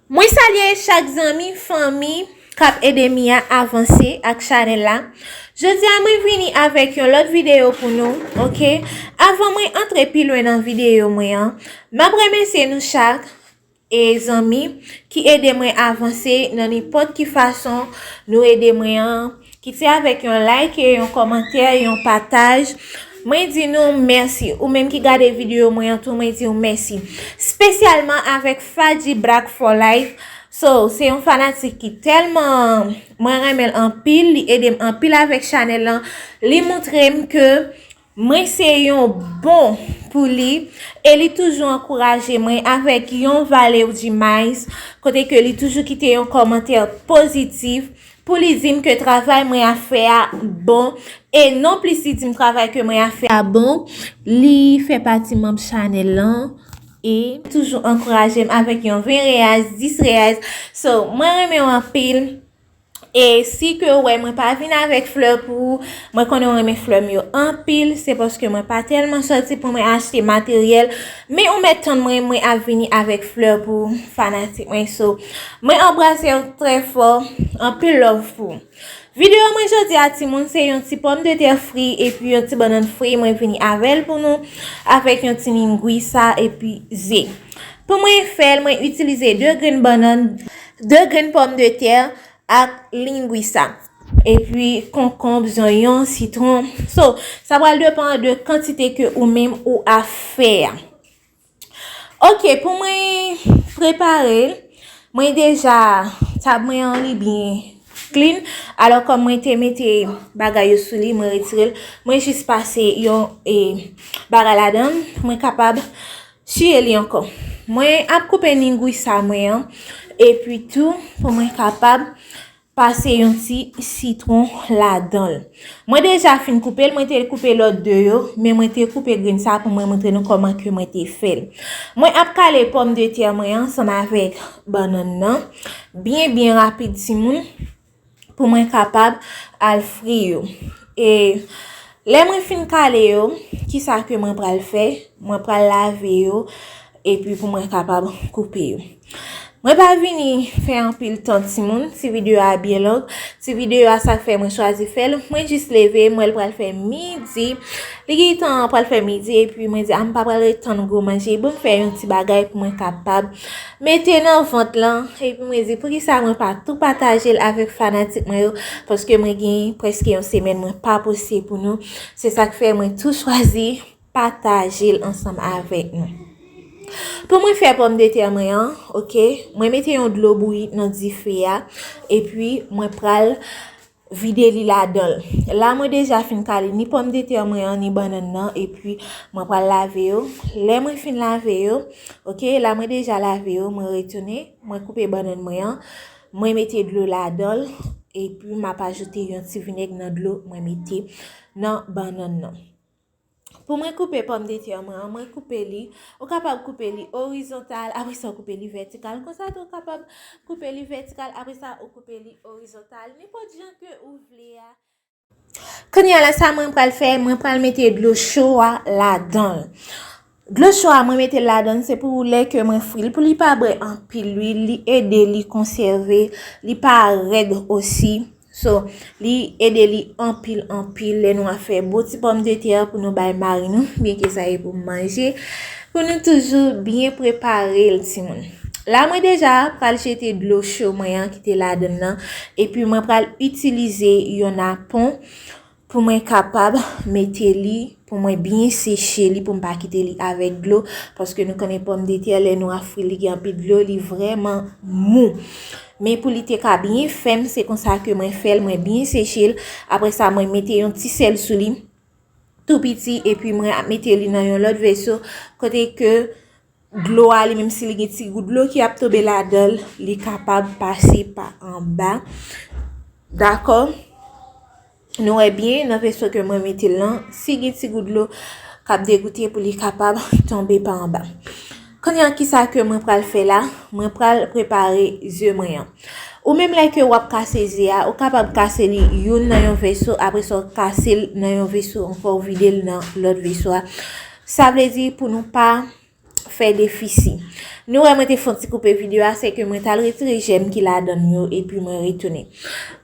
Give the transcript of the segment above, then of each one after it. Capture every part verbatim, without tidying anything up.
Mwen salye chak zanmi, fanmi k ap ede Mia avanse ak chanèl la. Jodi a mwen vini avèk yon lòt videyo pou nou, oke? Avan mwen antre pi lwen nan videyo mwen an, m ap remèsye nou chak e zanmi ki ede mwen avanse nan nenpòt ki fason nou ede mwen an, kit se avèk yon like, yon kòmantè, yon pataj. Mwen di nou mèsi. Ou menm ki gade videyo mwen an tou, mwen di w mèsi. Espesyalman avèk Fadji Black for Life. So, se yon fanatik ki tèlman mwen renmen l anpil, li ede m anpil avèk chanèl lan. Li montre m ke mwen se yon bon pou li e li toujou ankouraje mwen avèk yon valè di mais, kote ke li toujou kite yon kòmantè pozitif pou li di m ke travay mwen ap fè a bon. E non plis li di m travay ke mwen ap fè a bon, li fè pati manm chanèl lan e toujou ankouraje m avèk yon ven reyaz, dis reyaz. So, mwen renmen w anpil. E si ke w wè mwen pa vin avèk flè pou ou, mwen konnen w renmen flè m yo anpil, se paske mwen pa tèlman sòti pou mwen achte materyèl, men ou mèt tann mwen, mwen ap vini avèk flè pou fanatik mwen. So, mwen anbrase w trè fò, anpil love pou ou. Videyo mwen jodi a, timoun, se yon ti pòmdetè fri epi yon ti bannann fri mwen vini avè l pou nou, avèk yon ti lingwisa epi ze. Pou mwen fè l, mwen itilize de grenn bannann, de grenn pòmdetè ak lingwisa. Epi konkonb, zonyon, sitwon. So, sa pral depann de kantite ke ou menm ou ap fè a. Oke, pou mwen prepare l, mwen deja, tab mwen an li byen clean. Alò, kòm mwen te mete bagay yo sou li, mwen retire l. Mwen jis pase yon e, bagay ladan l, mwen kapab siye li ankò. Mwen ap koupe lingwisa mwen an, epi tou, pou mwen kapab pase yon ti sitwon ladan l. Mwen deja fin koupe l, mwen te koupe lòt de yo, men mwen te koupe grenn sa pou mwen montre nou kòman ke mwen te fè l. Mwen ap kale pòmdetè mwen ansanm avèk bannann nan, byen, byen rapid, timoun, pou mwen kapab al fri yo. E lè mwen fin kale yo, kisa ke mwen pral fè? Mwen pral lave yo, epi pou mwen kapab koupe yo. Mwen pa vini fè anpil tan, timoun. Ti videyo a byen long. Ti videyo a, sa k fè mwen chwazi fè l. Mwen jis leve, mwen l pral fè midi. Li gentan pral fè midi, epi mwen di, a, m pa pral ret tann gwo manje. Bon, m fè yon ti bagay pou mwen kapab mete nan vant lan. Epi mwen di, poukisa mwen pa tou pataje l avèk fanatik mwen yo? Paske mwen gen prèske yon semèn mwen pa poste pou nou. Se sa k fè mwen tou chwazi pataje l ansanm avèk nou. Pou mwen fè pòmdetè mwen an, oke, mwen mete yon dlo bouyi nan dife a, epi mwen pral vide li ladan l. La, mwen deja fin kale ni pòmdetè mwen an, ni bannann nan, epi mwen pral lave yo. Lè mwen fin lave yo, oke, la mwen deja lave yo, mwen retounen, mwen koupe bannann mwen an, mwen mete dlo ladan l, epi m ap ajoute yon ti vinèg nan dlo mwen mete nan bannann nan. Pou mwen koupe pòmdetè mwen an, mwen koupe li. Ou kapab koupe li orizontal, apre sa w koupe li vètikal. Konsa tou, ou kapab koupe li vètikal, apre sa ou koupe li orizontal. Nenpòt jan ke ou vle a. Kounye a la, sa mwen pral fè, mwen pral mete dlo cho a ladan l. Dlo cho a, mwen mete l ladan l, se pou lè ke mwen fri l, pou li pa bwè anpil lwil, li ede li konsève, li pa rèd osi. So, li ede li anpil, anpil lè nou ap fè bon ti pòmdetè pou nou bay mari nou, byenke sa e pou manje, pou nou toujou byen prepare l, timoun. La, mwen deja pral jete dlo cho mwen an ki te ladan l nan, epi mwen pral itilize yon napon pou mwen kapab mete li, pou mwen byen seche li, pou m pa kite li avèk dlo, paske nou konnen pòmdetè, lè nou ap fri l, li gen anpil dlo, li vrèman mou. Men pou li te ka byen fèm, se konsa ke mwen fè l, mwen byen seche l. Apre sa, mwen mete yon ti sèl sou li, tou piti, epi mwen ap mete li nan yon lòt veso, kote ke dlo a, li menm si li gen ti gout dlo ki ap tonbe ladan l, li kapab pase pa anba. Dakò? Nou wè byen nan veso ke mwen mete l lan, si gen ti gout dlo k ap degoute pou li kapab tonbe pa anba. Kounye a, kisa ke mwen pral fè la? Mwen pral prepare ze mwen an. Ou menm lè ke w ap kase ze a, ou kapab kase li youn nan yon veso, apre sa w kase l nan yon veso ankò, w vide l nan lòt veso a. Sa vle di pou nou pa fè defisi. Nou wè mwen te fè yon ti koupe videyo a, se ke mwen t al retire jèm ki ladan l yo epi mwen retounen.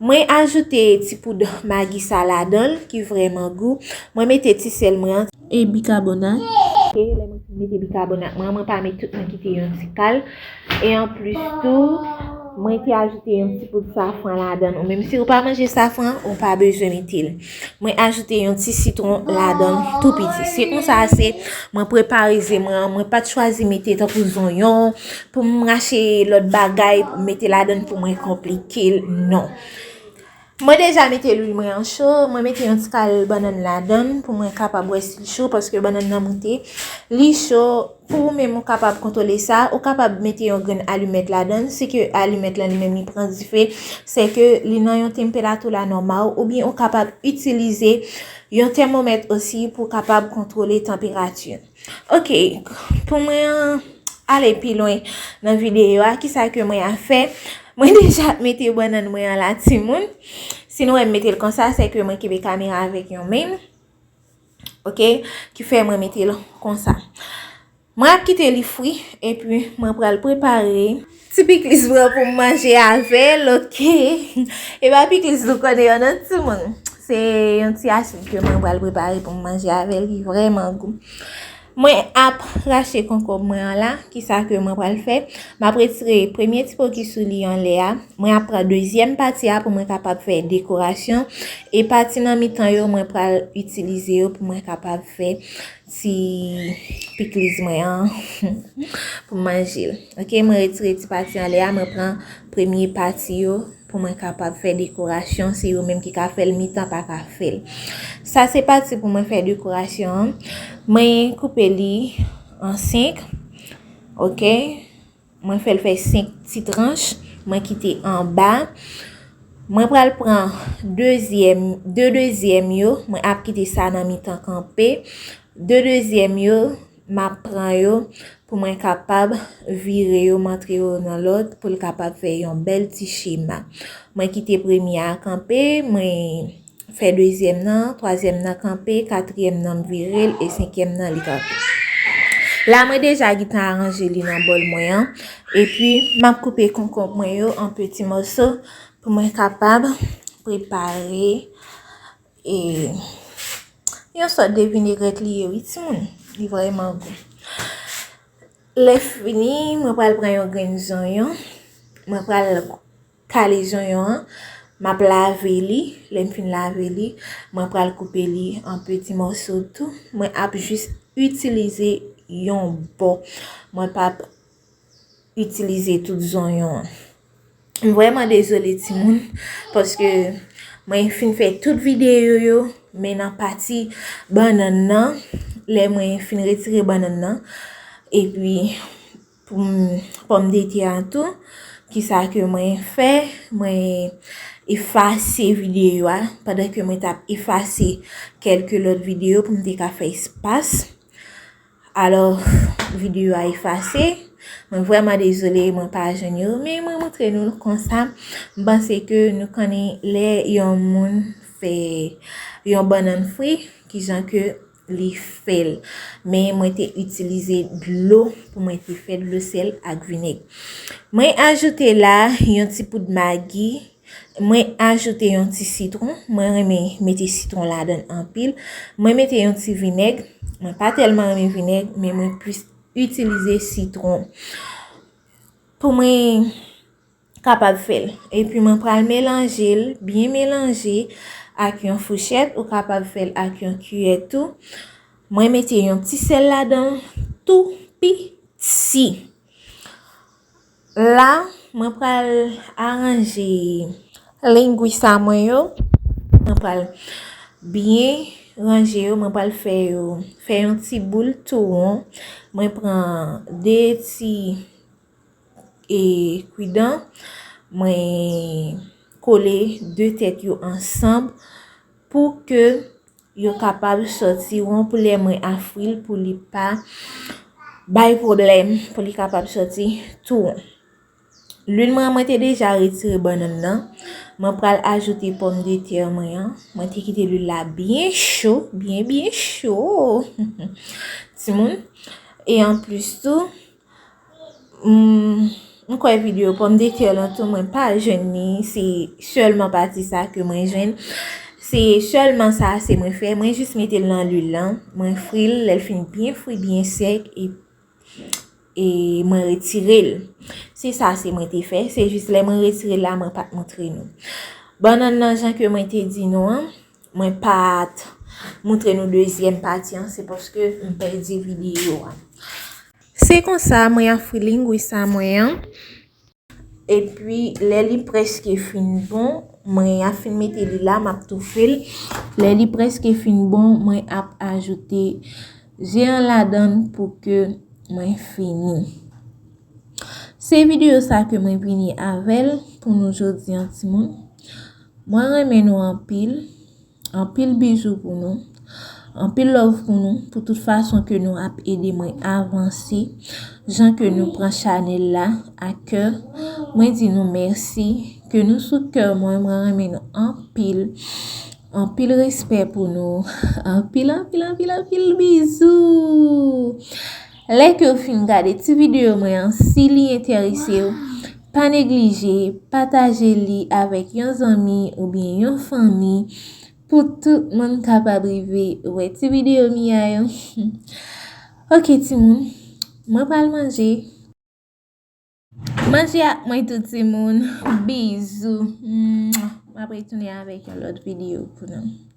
Mwen ajoute ti poud magi sa ladan l ki vrèman gou. Mwen mete ti sèl mwen an e bikabonat. E lè mwen fin mete bikabonat mwen, mwen pa met tout, mwen kite yon ti kal. E anplis tou, mwen te ajoute yon ti poud safran ladan l. Ou menm si ou pa manje safran, ou pa bezwen mete l. Mwen ajoute yon ti sitwon ladan l tou piti. Se konsa se mwen prepare ze mwen an. Mwen pa t chwazi mete tankou zonyon, pou m rache lòt bagay, pou m mete ladan l pou mwen konplike l. Non. Mwen deja mete lwil mwen an cho, mwen mete yon ti kal bannann ladan l pou mwen kapab wè si l cho, paske bannann nan moute, li cho. Pou ou menm ou kapab kontwole sa, ou kapab mete yon grenn alimèt ladan l, si ke alimèt lan li menm li pran dife, se ke li nan yon tanperati la nòmal, oubyen ou kapab itilize yon tèmomèt osi pou kapab kontwole tanperati. Ok, pou mwen ale pi lwen nan videyo a, kisa ke mwen ap fè? Mwen deja mete bannann mwen an la, timoun. Si nou wè m mete l konsa, se ke mwen kenbe kamera avèk yon men m. Ok, ki fè mwen mete l konsa. Mwen ap kite li fri, epi mwen pral prepare ti pikliz mwen pou m manje avè l, ok? E pa pikliz nou konnen an non, timoun. Se yon ti asid ke mwen pral prepare pou m manje avè l, li vrèman gou. Mwen ap rache konkonm mwen an la, kisa ke mwen pral fè? M ap retire premye ti po ki sou li anlè a. Mwen ap pran dezyèm pati a pou mwen kapab fè dekorasyon. E pati nan mitan yo, mwen pral itilize yo pou mwen kapab fè ti pikliz mwen an pou m manje l. Ok, mwen retire ti pati anlè a, mwen pran premye pati yo pou mwen kapab fè dekorasyon. Se yo menm ki ka fè l, mitan pa ka fè l. Sa se pati pou mwen fè dekorasyon an. Mwen koupe li an senk. Ok. Mwen fè l fè senk ti tranch. Mwen kite anba. Mwen pral pran dezyèm, de dezyèm yo. Mwen ap kite sa nan mitan kanpe. De dezyèm yo, m ap pran yo pou mwen kapab vire yo, montre yo nan lòd, pou l kapab fè yon bèl ti chema. Mwen kite premye a kanpe, mwen fè dezyèm nan, twazyèm nan kanpe, katriyèm nan m vire l, e senkyèm nan li kanpe. La, mwen deja gentan aranje li nan bòl mwen an. Epi, m ap koupe konkonm mwen yo an peti mòso pou mwen kapab prepare e yon sòt de vinegrèt li ye, wi, timoun. Li vrèman gou. Lè fini, mwen pral pran yon grenn zonyon. Mwen pral kale zonyon an. M ap lave li. Lè m fin lave li, mwen pral koupe li an peti mòso tou. Mwen ap jis itilize yon bò. Mwen p ap itilize tout zonyon an. M vrèman dezole, timoun, paske mwen fin fè tout videyo yo, men nan pati bannann nan, lè mwen fin retire bannann nan, epi pou m, pòmdetè a tou, kisa ke mwen fè? Mwen efase videyo a, pandan ke mwen t ap efase kèlke lòt videyo pou m te ka fè espas. Alò, videyo a efase. Mwen vrèman dezole, mwen pa jwenn yo, men mwen montre nou l konsa. M panse ke nou konnen lè yon moun fè yon bannann fri, kijan ke li fè l. Men mwen te itilize dlo pou mwen te fè, dlo sèl ak vinèg. Mwen ajoute la yon ti poud magi. Mwen ajoute yon ti sitwon. Mwen renmen mete sitwon ladan l anpil. Mwen mete yon ti vinèg. Mwen pa tèlman renmen vinèg, men mwen plis itilize sitwon pou mwen kapab fè l. Epi mwen pral melanje l, byen melanje ak yon fouchèt. Ou kapab fè l ak yon kiyè tou. Mwen mete yon ti sèl ladan l, tou piti. La, mwen pral aranje lengwis a mwen yo. Mwen pral byen ranje yo. Mwen pral fè yo, fè yon ti boul tou won. Mwen pran de ti, e, kwidan. Mwen kole de tèt yo ansanm pou ke yo kapab sòti won, pou lè mwen ap fri l, pou li pa bay pwoblèm, pou li kapab sòti tou won. Lwil mwen, mwen te deja retire bannann nan. Mwen pral ajoute pòmdetè mwen an. Mwen te kite lwil la byen cho, byen, byen cho. Timoun. E anplis tou, Mm, m kwè videyo pòmdetè lan tou, mwen pa jwenn li, se sèlman pati sa ke mwen jwenn. Se sèlman sa, se mwen fè, mwen jis mete l nan lwil lan, mwen fri l, lè l fin byen fri, byen sèk, e, e mwen retire l. Se sa, se mwen te fè, se jis lè mwen retire l la, mwen pa t montre nou. Bannann nan, jan ke mwen te di nou an, mwen pa t montre nou dezyèm pati an, se paske m pèdi videyo a. Se konsa, mwen ap fri lengwis a mwen an. Epi, lè li prèske fin bon, mwen ap fin mete li la, m ap toufe l. Lè li prèske fin bon, mwen ap ajoute je an ladan l pou ke mwen fini. Se videyo sa ke mwen vini avè l pou nou jodi an, timoun. Mwen renmen nou anpil. Anpil bizou pou nou. Anpil love pou nou, pou tout fason ke nou ap ede mwen avanse, jan ke nou pran chanèl la a kè. Mwen di nou mèsi, ke nou sou kè mwen, mwen renmen nou anpil. Anpil respè pou nou. Anpil, anpil, anpil, anpil bizou. Lè ke w fin gade ti videyo mwen an, si li enterese w, pa neglije pataje li avèk yon zanmi oubyen yon fanmi pou tout moun kapab rive wè ti videyo Mia yo. Ok, timoun, mwen pral manje. Manje ak mwen tou, timoun. Bizou. Mwah. M ap retounen avèk yon lòt videyo pou nou.